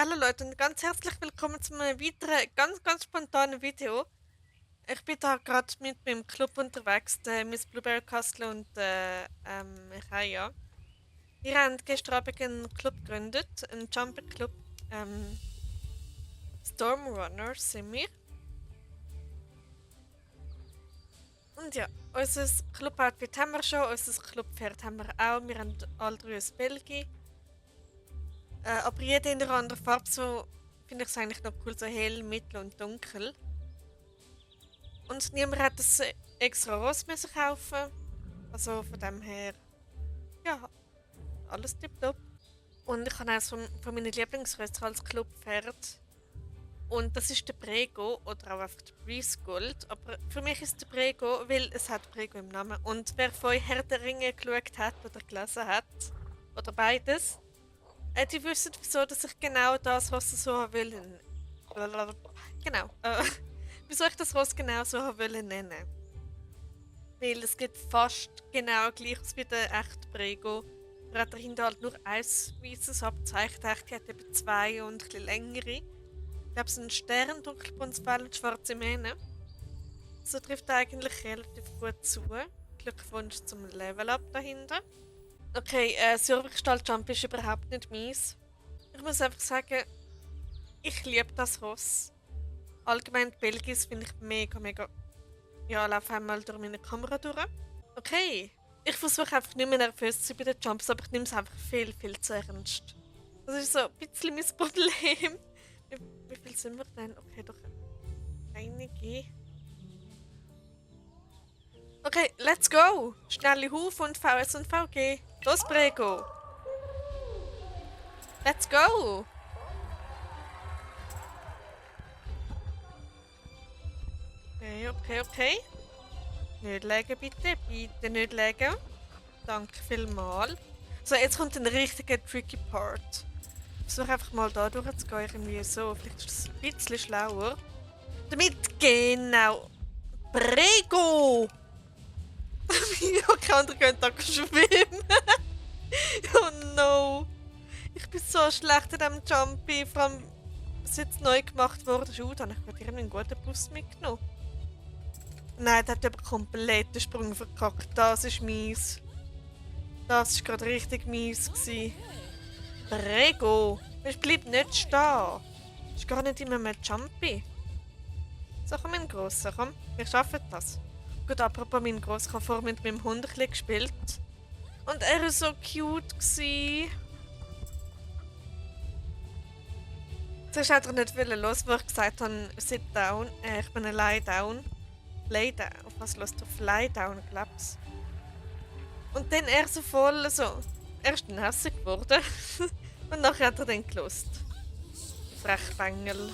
Hallo Leute und ganz herzlich willkommen zu einem weiteren ganz spontanen Video. Ich bin da gerade mit meinem Club unterwegs, der Miss Blueberry Castle und Raya. Wir haben gestern Abend einen Club gegründet, einen Jumper Club. Ähm, Stormrunners sind wir. Und ja, unser Club-Outfit haben wir schon, unser Clubpferd haben wir auch. Wir haben alle drei ein Belgi. Aber jeder in der anderen Farbe, so finde ich es eigentlich noch cool, so hell, mittel und dunkel. Und niemand hat das extra Ross müssen kaufen. Also von dem her, ja, alles tipptopp. Und ich habe eines von meinen Lieblingsröster als Clubpferd. Und das ist der Prego oder auch einfach der Breeze Gold. Aber für mich ist der Prego, weil es hat Prego im Namen. Und wer von euch Herr der Ringe geschaut hat oder gelesen hat, oder beides, die wissen, wieso dass ich genau das Ross so haben will. Genau. Wieso ich das Ross genau so haben will nennen. Weil es geht fast genau gleich wie der echte Prego. Er hat dahinter halt nur ein weißes Abzeichen. Der echte hat eben zwei und ein bisschen längere. Ich glaube, es sind Stern, dunkelbrunstfell und schwarze Mähne. So trifft er eigentlich relativ gut zu. Glückwunsch zum Level-Up dahinter. Okay, Silberkristall-Jump ist überhaupt nicht meins. Ich muss einfach sagen, ich liebe das Ross. Allgemein die Belgis finde ich mega. Ja, lauf einmal durch meine Kamera durch. Okay. Ich versuche einfach nicht mehr nervös zu sein bei den Jumps, aber ich nehme es einfach viel zu ernst. Das ist so ein bisschen mein Problem. Wie viel sind wir denn? Okay, doch einige. Okay, let's go! Schnelle Huf und VS und VG. Los, Prego! Let's go! Okay. Nicht legen, bitte. Bitte nicht legen. Danke vielmals. So, jetzt kommt ein richtiger tricky Part. Ich versuche einfach mal da durchzugehen, irgendwie so. Vielleicht ist es ein bisschen schlauer. Damit genau. Prego! Ja, keine andere können da schwimmen. Oh no. Ich bin so schlecht in diesem Jumpy. Vor allem, was jetzt neu gemacht wurde. Da habe ich gerade irgendwie einen guten Bus mitgenommen. Nein, der hat aber komplett den Sprung verkackt. Das ist mies. Das war gerade richtig mies gewesen. Prego! Es bleibt nicht stehen. Ist gar nicht immer mehr Jumpy. So, komm, mein Grosser, komm. Wir schaffen das. Gut, apropos mein Grosser, ich habe vorhin mit meinem Hund ein bisschen gespielt. Und er war so cute gewesen. Zuerst hat er nicht los, wo ich gesagt habe, sit down. Ich bin ein lie down. Lay down. Auf was lässt du? Auf lie down, glaubst. Und dann er so voll so. Er ist dann hässlich geworden. Und nachher hat er dann gelost. Frechbengel.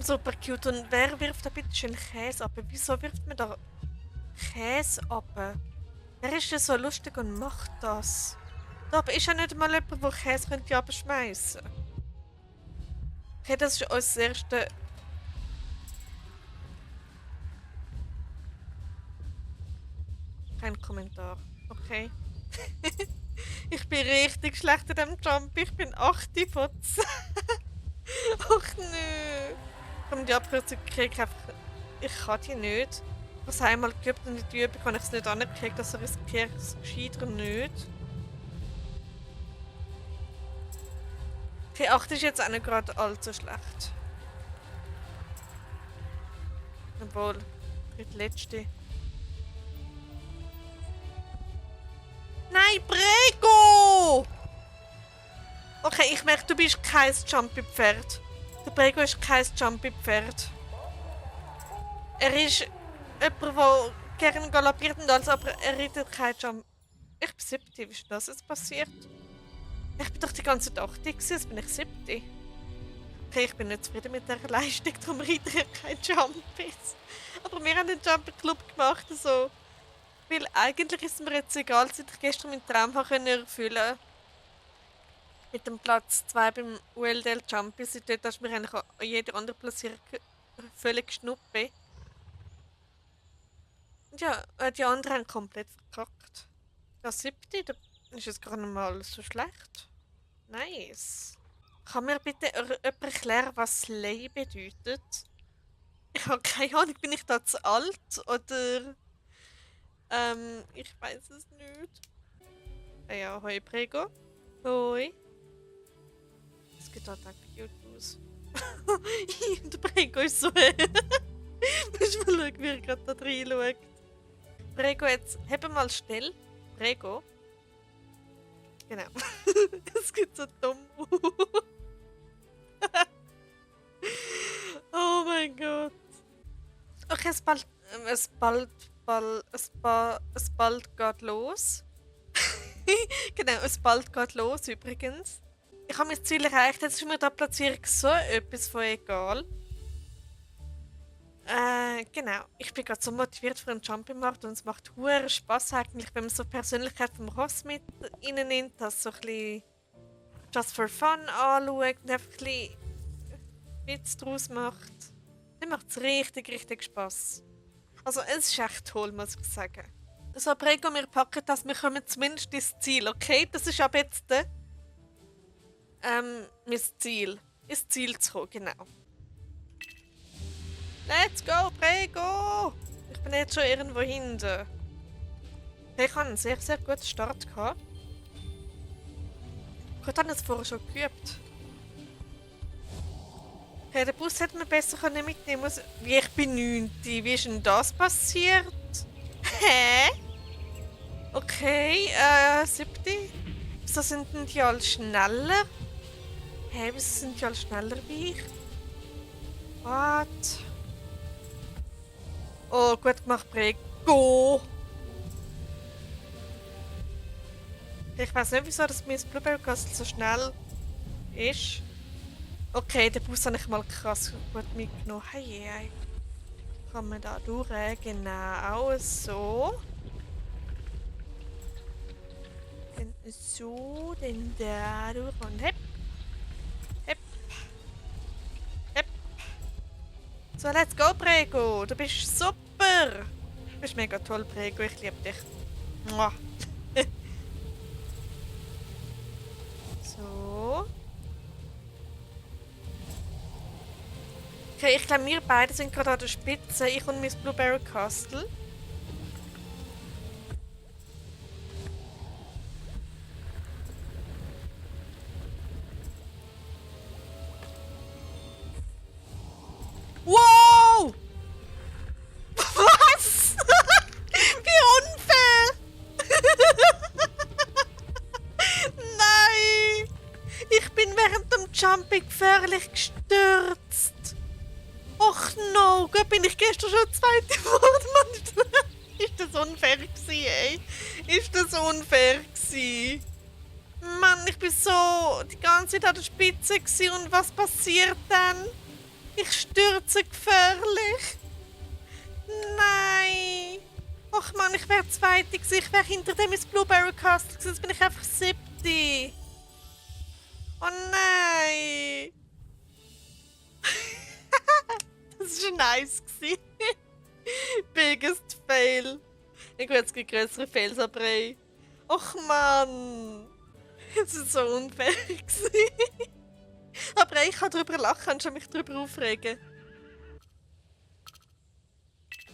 Super cute. Und wer wirft da bitte schön Käse ab? Wieso wirft man da Käse ab? Wer ist denn so lustig und macht das? Da aber ist ja nicht mal jemand, der Käse könnte abschmeißen. Okay, das ist unser erste. Kein Kommentar. Okay. Ich bin richtig schlecht in diesem Jump. Ich bin 8 von 10. Ach nö. Komm, die Abkürzung kriege ich einfach. Ich kann die nicht. Ich habe es einmal geübt und in die Übung habe ich es nicht angekriegt, also riskiere ich es gescheiter nicht. Okay, 8 ist jetzt auch nicht gerade allzu schlecht. Obwohl, die letzte. Nein, Prego! Okay, ich merke, du bist kein Jumpy-Pferd. Der Prego ist kein Jumpy-Pferd. Er ist jemand, der gerne galoppiert und alles, aber er reitet kein Jump. Ich bin 7. Wie ist das jetzt passiert? Ich bin doch die ganze Zeit 8. Jetzt bin ich 7. Okay, ich bin nicht zufrieden mit dieser Leistung, darum reite ich kein Jumpys. Aber wir haben einen Jumper Club gemacht, also. Weil eigentlich ist mir jetzt egal, seit ich gestern meinen Traum erfüllen konnte. Mit dem Platz 2 beim ULDL Jumpy. Seitdem ist mir eigentlich an jeder anderen Platzierung völlig schnuppe. Und ja, die anderen haben komplett verkackt. Ja, 7. Da ist es gar nicht mal so schlecht. Nice. Kann mir bitte jemand erklären, was Slay bedeutet? Ich habe keine Ahnung, bin ich da zu alt? Oder. Ich weiß es nicht. Ah ja, hoi Prego. Hoi. Es sieht halt auch cute aus. Der Prego ist so. Musst mal schauen, wie er gerade da reinschaut. Prego, jetzt heb mal still. Prego. Genau. Es sieht so dumm aus. Oh mein Gott. Okay, es bald geht los. Genau, es bald geht los übrigens. Ich habe mein Ziel erreicht, jetzt ist mir die Platzierung so etwas von egal. Genau. Ich bin gerade so motiviert für einen Jumping-Markt und es macht hohen Spaß eigentlich, wenn man so die Persönlichkeit vom Ross mit nimmt, das so ein bisschen just for fun anschaut und einfach ein bisschen Witz draus macht. Dann macht es richtig Spaß. Also es ist echt toll, muss ich sagen. So, Prego, wir packen das, wir kommen zumindest ins Ziel, okay? Das ist ab jetzt mein Ziel. Ins Ziel zu kommen, genau. Let's go, Prego! Ich bin jetzt schon irgendwo hinten. Ich hatte einen sehr guten Start gehabt. Ich habe es vorher schon geübt. Okay, den Bus hätte man besser mitnehmen können. Wie ich bin 9. Wie ist denn das passiert? Hä? Okay, 7. Wieso sind denn die alle schneller? Hä, wieso sind die alle schneller wie ich? What? Oh, gut gemacht, Prego! Ich weiß nicht, wieso das Miss Blueberry Castle so schnell ist. Okay, den Bus habe ich mal krass gut mitgenommen. Hey. Kann man da durch? Genau so. Dann so, dann da durch und hepp. So, let's go, Prego. Du bist super. Du bist mega toll, Prego. Ich liebe dich. Mua. So. Okay, ich glaube, wir beide sind gerade an der Spitze. Ich und Miss Blueberry Castle. Wow! Was? Wie unfair! Nein! Ich bin während dem Jumping gefährlich gestürzt. Och no, gut bin ich gestern schon zweite geworden, Mann. Ist das unfair gewesen, ey? Ist das unfair gewesen? Mann, ich bin so die ganze Zeit an der Spitze gewesen und was passiert dann? Ich stürze gefährlich. Nein. Och Mann, ich wäre zweite gewesen. Ich wäre hinter dem ins Blueberry Castle gewesen. Jetzt bin ich einfach 7. Oh nein. Das war nice. Biggest Fail. Ich will jetzt größere Fails abbrechen. Och Mann. Es war so unfair. Aber ich kann darüber lachen und schon mich darüber aufregen.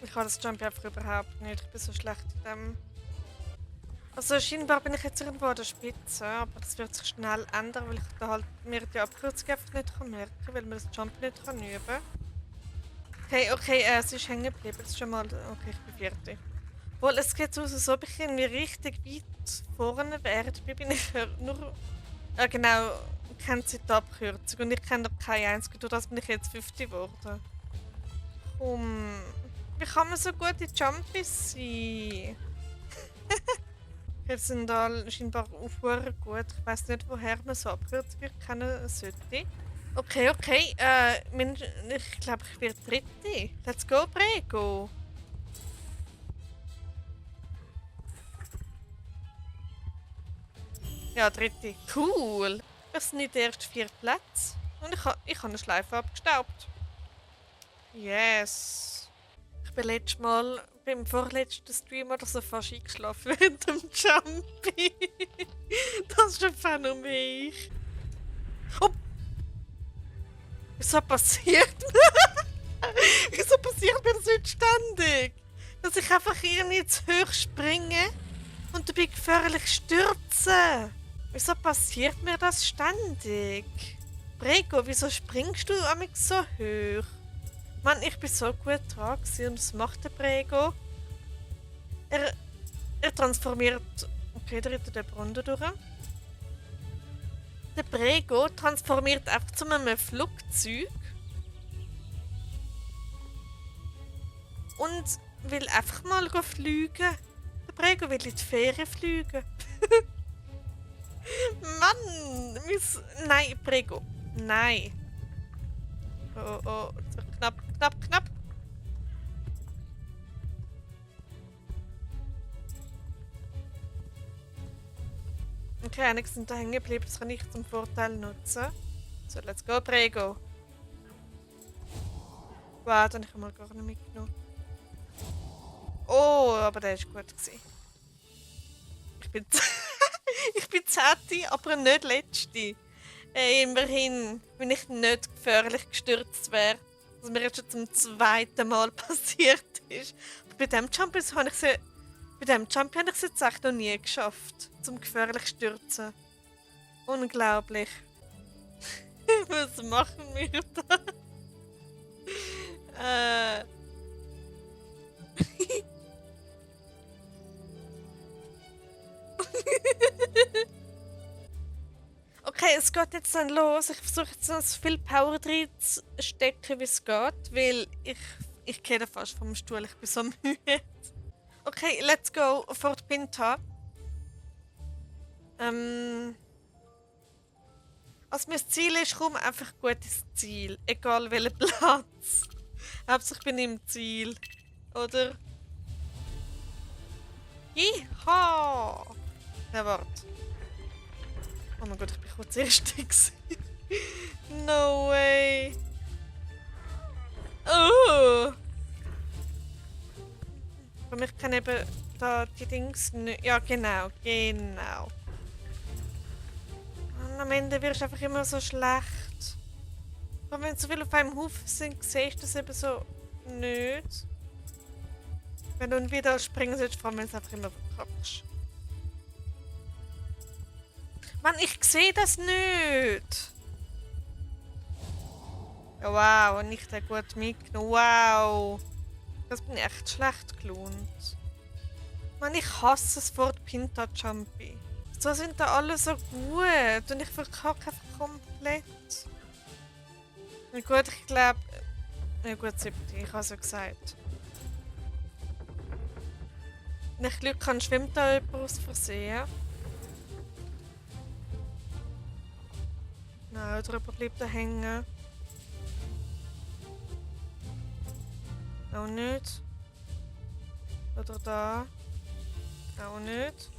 Ich kann das Jump einfach überhaupt nicht. Ich bin so schlecht in dem. Also scheinbar bin ich jetzt irgendwo an der Spitze, aber das wird sich schnell ändern, weil ich da halt mir die Abkürzung einfach nicht merken kann, weil man das Jump nicht üben kann. Okay, es ist hängen geblieben. Das ist schon mal. Okay, ich bin 4. Wohl, es geht so aus, ob ich irgendwie richtig weit vorne wäre. Dabei bin ich nur. Genau, kennt sie die Abkürzung und ich kenne noch keine einzige. Durch das bin ich jetzt 5. geworden. Komm. Wie kann man so gut in Jumpies sein? Jetzt sind alle scheinbar auf gut. Ich weiß nicht, woher man so Abkürzungen kennen sollte. Okay. Ich glaube, ich werde 3. Let's go, Prego. Ja, 3. Cool. Das sind nicht die ersten 4 Plätze. Und ich habe eine Schleife abgestaubt. Yes. Ich bin letztes Mal beim vorletzten Stream oder so fast eingeschlafen während dem Jumpy. Das ist ein Phänomen. Oh, wieso passiert wieso passiert mir das nicht ständig? Dass ich einfach irgendwie zu hoch springe und dabei gefährlich stürze. Wieso passiert mir das ständig? Brego, wieso springst du amix so hoch? Mann, ich bin so gut dran gewesen. Und was macht der Brego? Er transformiert... Okay, der ritt den Brunnen durch. Der Brego transformiert einfach zu einem Flugzeug. Und will einfach mal fliegen. Der Brego will in die Ferien fliegen. Mann! Nein, Brego. Nein. Oh, oh. Knapp, knapp, knapp. Okay, einige sind da hängen geblieben. Das kann ich zum Vorteil nutzen. So, let's go, Brego. Wow, den habe ich mal gar nicht mitgenommen. Oh, aber der war gut gewesen. Ich bin... ich bin 10., aber nicht Letzte. Immerhin, wenn ich nicht gefährlich gestürzt wäre. Was mir jetzt schon zum 2. Mal passiert ist. Aber bei dem Jump habe ich es jetzt echt noch nie geschafft. Zum gefährlich stürzen. Unglaublich. Was machen wir da? Okay, es geht jetzt dann los. Ich versuche jetzt noch so viel Power drin zu stecken, wie es geht, weil ich gehe fast vom Stuhl, ich bin so müde. Okay, let's go, Fort Pinta. Also mein Ziel ist, komm einfach gut ins Ziel, egal welchen Platz. Hauptsache ich bin im Ziel, oder? Jiha! Ja, warte. Oh mein Gott, ich bin kurz Erste gewesen. No way. Oh! Aber ich kann eben da die Dings nicht... Ja, genau, genau. Und am Ende wirst du einfach immer so schlecht. Aber wenn so viele auf einem Haufen sind, siehst du das eben so nicht. Wenn du wieder springen sollst, vor allem wenn du es einfach immer verkackst. Mann, ich sehe das nicht! Ja, wow, und nicht gut mitgenommen. Wow! Das bin ich echt schlecht gelohnt. Mann, ich hasse das Fort Pinta Jumpy. So sind da alle so gut und ich verkacke einfach komplett. Na gut, ich glaube... Ja gut, 7, ich habe es ja gesagt. Wenn ich Glück habe, schwimmt da jemand aus Versehen. Nein, drüber bleibt er hängen. Auch nicht. Oder da. Auch nicht.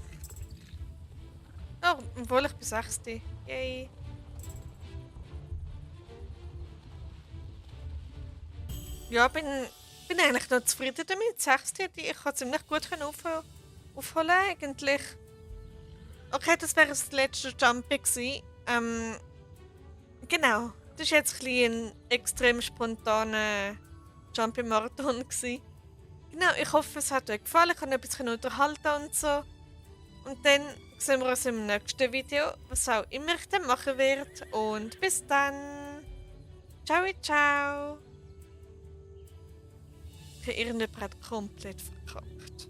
Oh, obwohl ich bin 6. Yay. Ja, bin eigentlich noch zufrieden damit. 6. Ich kann ziemlich gut aufholen eigentlich. Okay, das wäre das letzte Jumpy gewesen. Genau. Das war jetzt ein extrem spontaner Jumpy-Marathon. Genau, ich hoffe, es hat euch gefallen. Ich kann ein bisschen unterhalten und so. Und dann sehen wir uns im nächsten Video, was auch immer ich dann machen werde. Und bis dann. Ciao, ciao. Okay, irgendjemand hat komplett verkackt.